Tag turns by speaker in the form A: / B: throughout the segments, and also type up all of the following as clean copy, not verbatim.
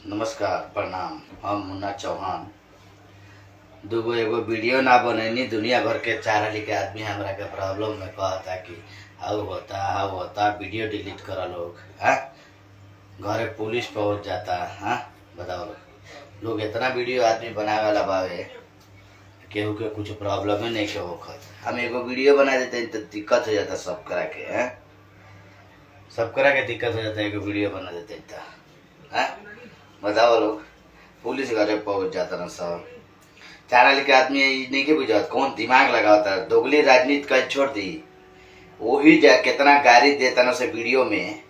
A: नमस्कार, प्रणाम। हम मुन्ना चौहान। दूगो एगो वीडियो ना बनैनी। दुनिया भर के चार के आदमी हमरा के प्रॉब्लम में कहता कि हाउ होता हाउ होता, वीडियो डिलीट कर लोग। हाँ, घरे पुलिस पहुंच जाता। हाँ, बताओ लोग लोग इतना वीडियो आदमी बनावे वाला बावे, केहू के कुछ प्रॉब्लम ही नहीं के होखत। हम एगो वीडियो बना देते हैं तो दिक्कत हो जाता सब करा के। हैं, सब करा के दिक्कत हो जाता है, एगो वीडियो बना देते हैं तो। हाँ, बताओ लोग, पुलिस घरे पहुंच जाता ना सब। चार के आदमी ई नहीं के बुझात कौन दिमाग लगावता। दोगली राजनीति कर छोड़ दी। वही जा कितना गाली देता ना से वीडियो में।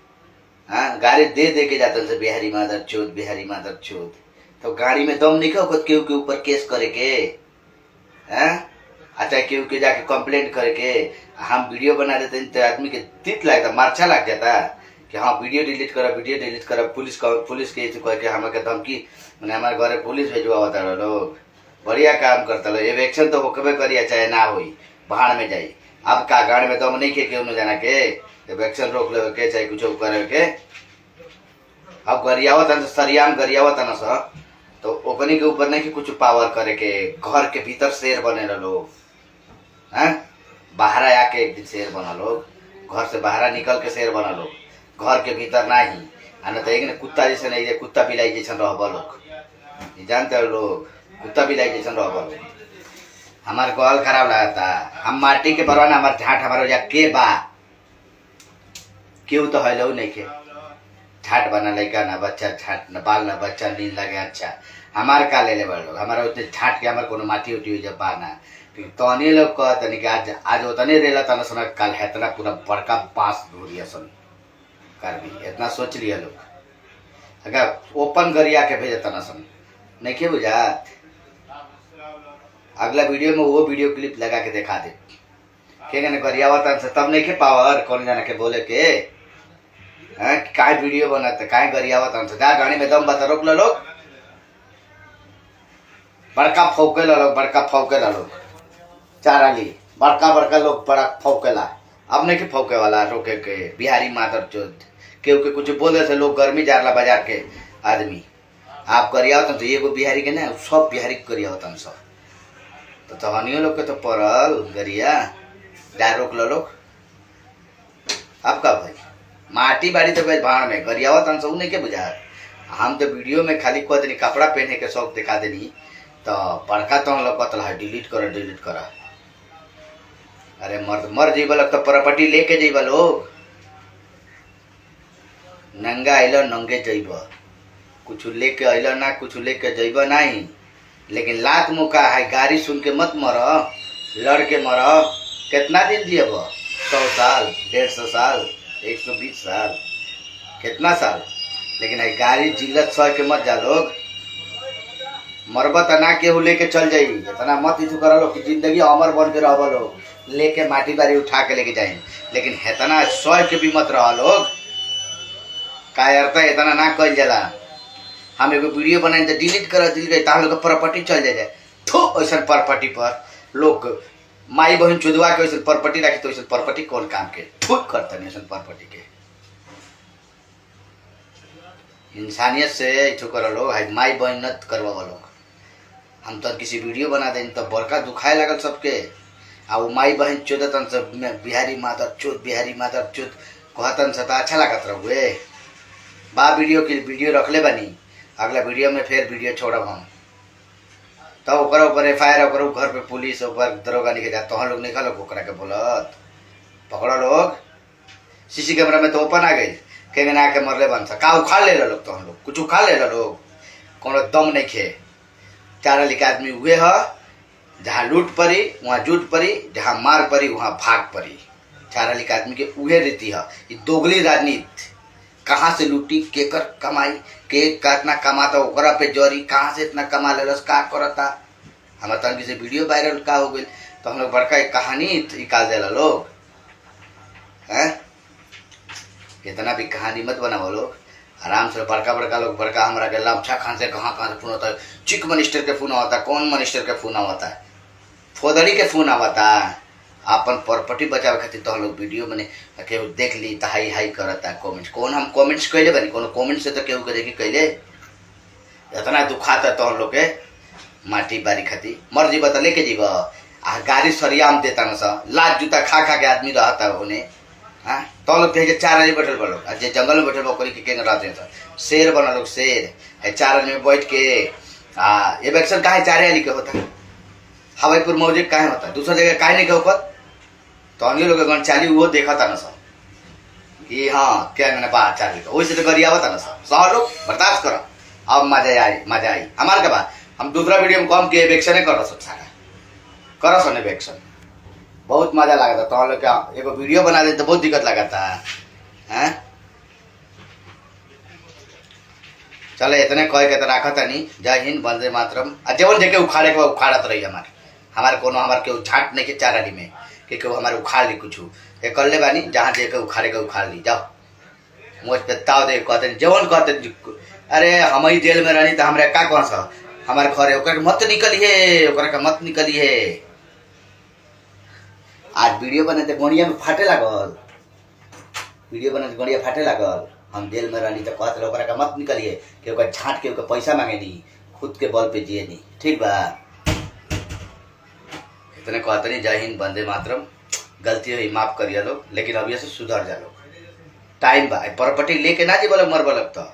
A: हाँ, गाली दे दे के जाता से बिहारी मादर चोद, बिहारी मादर चोद। तो गाड़ी में दम नहीं होखत केहू के ऊपर केस करे के। हाँ, अच्छा, केहू के जाके कंप्लेंट करे के। हम वीडियो बना देते हैं तो आदमी के तीत लगता, मार्चा लग जाता कि हाँ, वीडियो डिलीट करो, वीडियो डिलीट करो। पुलिस पुलिस के कह के हमारे धमकी, माने हमारे घरे पुलिस भेजवा लोग। बढ़िया काम करता लोग। इलेक्शन तो होकबे करी, चाहे ना होई, भाड़ में जाई। अब का गाड़ में दम नहीं के केहू जाना के इलेक्शन रोक लेवे के, चाहे कुछ करे के। अब गरियावत हन, सरियाम गरियावत हन सर, तो ओकनी के ऊपर नहीं कि कुछ पावर करे के। घर के भीतर शेर बने लोग। हैं, बाहर आके एक दिन शेर बना लोग, घर से बाहर निकल के शेर बना लोग, घर के भीतर नहीं। आ न तो एक न कुत्ता जैसे नहीं, कुत्ता बिलाई जैसन रहब लोग। ये जानते हो लोग, कुत्ता बिलाई जैसन रहब लोग। हमार कहल खराब लगता। हम माटी के परवाना, हमार झाट हमार जा के बा, केहू तो हैलो नहीं के। झाट बना लड़का ना बच्चा, झाट ना बाल ना बच्चा, नींद लगे। अच्छा, हमार का ले ले बड़ लोग, हमारा उतने झाट के हमार कोनो माटी उटी जब बा ना। तहनी लोग कहतनी कि आज आज उतने रेला तना सुना, कल हेतना पूरा बड़का बांस धोरिया सन कर भी। इतना सोच लिया लोग, अगर ओपन गरिया के भेजे तना सन नहीं के बुझात। अगला वीडियो में वो वीडियो क्लिप लगा के दिखा दे के ने गरियावत से, तब नहीं के पावर कौन जाने के बोले के। हैं, काय वीडियो बनाते, काय गरियावत से। जा गाड़ी में दम बता, रोक लो लोग। बड़का फौकेला लोग, बड़का फौकेला लोग, चार आली बड़का बड़का लोग बड़ा फौकेला। अब नहीं के फौके वाला रोके के। बिहारी मादर चोद, केहू के कुछ बोले से लोग गर्मी जारला बाजार के आदमी। आप गरियावत तो एगो बिहारी के ना, सब बिहारी के गरियावत सब। तो तहनियो लोग के तो पड़ल गरिया, जा रोक लो लोग। अब का भाई माटी बाड़ी तो गई भाड़ में, गरियावत हम सब नहीं के बुझा। हम तो वीडियो में खाली कह देनी, कपड़ा पहने के शौक दिखा देनी, तो बड़का तो हम लोग कहता है डिलीट करो, डिलीट करो। अरे मर मर जेबा लोग तो प्रॉपर्टी लेके जेबा लोग। नंगा अलो नंगे जइब, कुछ लेके अलो ना, कुछ लेके जइब नहीं। लेकिन लात मुका है, गाड़ी सुन के मत मर, लड़ के मर। कितना दिन जियब? 100 साल, 150 साल, 120 साल, कितना साल? लेकिन है गाड़ी जिल्लत सह के मत जा लोग। मरब त ना केहू लेके चल जाई। इतना मत इथु कर लो कि जिंदगी अमर बन के रह लोग, लेके माटी बारी उठा के लेके जाए। लेकिन इतना सह के भी मत रह लोग। कायरता इतना ना कल जाला। हम एगो वीडियो बनाए तो डिलीट कर दिल गई, ताह लोग प्रॉपर्टी चल जाए। थो ऐसा प्रॉपर्टी पर लोग माई बहन चुदवा के वैसे प्रॉपर्टी रखी, तो वैसे प्रॉपर्टी कौन काम के थूक करता नहीं। ऐसा प्रॉपर्टी के इंसानियत से इथु कर लोग, हाई माई बहन नत करवा लोग। हम तो किसी वीडियो बना दें तो बड़का दुखाए लागल सबके। आ वो माई बहन चोदतन सब बिहारी मादर चोद, बिहारी मादर चोद कहतन से तो अच्छा लागत रहुए बा। वीडियो के वीडियो रखले बनी, अगला वीडियो में फिर वीडियो छोड़ब हम। तब ओकरा ऊपर एफ I R, ओकरा घर पे पुलिस, ऊपर दरोगा निकल जात। तो लोग निकल ओकरा के बोलत पकड़ो लोग। सीसी कैमरा में तो ओपन आ गई के ना के मरले बन का उखाड़ ले लोग। तो हम लोग कुछ उखाड़ ले लोग, कोनो दम नहीं खे। चार लिख आदमी हुए ह, जहाँ लूट पड़ी वहाँ जूट पड़ी, जहाँ मार पड़ी वहाँ भाग पड़ी। चार लिख आदमी के उहे रीति है। ये दोगली राजनीति कहाँ से लूटी, केकर कमाई, के कितना कमाता ओकरा पे जरी, कहाँ से इतना कमा लेलस, का करता। हमारे तन से वीडियो वायरल का हो गई तो हम लोग बड़का एक कहानी निकाल देला लोग। हैं, इतना भी कहानी मत बनाओ लोग। आराम से बड़का बड़का लोग बड़का हमारा के लमछा खान से कहाँ कहाँ से फोन होता है। चीफ मिनिस्टर के फोन आता, कौन मिनिस्टर के फोन आता, फोदड़ी के फोन आवता। अपन प्रॉपर्टी बचावे खातिर तो हम लोग वीडियो बने केहू देख ली तो हाई हाई करता कमेंट्स। कौन हम कमेंट्स कैले बनी? कोनो कमेंट्स से तो केहू के देखी कैले। इतना दुखाता तो हम लोग के माटी बारी खाती मर जीब तो लेके जीब। आ गाड़ी सरियाम देता न सा, लात जूता खा खा के आदमी रहता उन्हें। हाँ तो लोग कहे 4 आदमी बैठल बा लोग, आ जे जंगल में बैठल बा ओकरी के केंग रहते हैं, शेर बना लोग शेर है 4 आदमी बैठ के। आ ये वैक्सीन काहे 4 आदमी के होता, हवाईपुर मौजे काहे होता, दूसरा जगह काहे नहीं के होता? तो अन्य लोग गण चाली वो देखा था ना सर कि हाँ क्या मैंने बात चाली का वैसे तो गरियावता ना सर, सह लोग बर्दाश्त करो। अब मजा आई, मजा आई हमारे के बाद हम दूसरा वीडियो में कम के वैक्सीन करो सब सारा करो सने वैक्सीन, बहुत मजा लगता। तो हम लोग क्या एगो वीडियो बना दे तो बहुत दिक्कत लगता है। चले इतने कह के तो रखता नहीं। जय हिंद, वंदे मातरम। आ जेवन जेके उखाड़े के उखाड़त रही हमारे, हमारे कोनो हमारे केहू झाँट नहीं के 4 आदमी में कि केहू हमारे उखाड़ ली कुछ ये कर ले बानी, जहाँ जेके उखाड़े के उखाड़ ली जाओ मुझ पे ताव दे कहते जेवन कहते। अरे हम ही जेल में रहनी तो हमारे का कौन सा हमारे घर ओकरा के मत निकलिए, ओकरा के मत निकलिए। आज वीडियो बने तो गणिया में फाटे लागल, वीडियो बने तो गणिया फाटे लागल। हम जेल में रहनी तो कहते ओकरा के मत निकलिए कि ओकरा झाँट के ओकर पैसा मांगे नहीं, खुद के बल पे जिए नहीं। ठीक बा, इतने कहते नहीं। जय हिंद, वंदे मातरम। गलती हुई माफ करिए लोग, लेकिन अभी से सुधर जा लोग, टाइम बा। प्रॉपर्टी लेके ना जी बोलक मर बोलक तो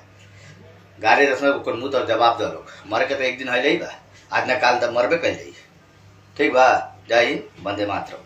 A: गाड़ी रसना ओकर मुँह तो जवाब दो लोग, मर के तो एक दिन है बा, आज ना काल तो मरबे कल जाई। ठीक बा, जय हिंद, वंदे मातरम।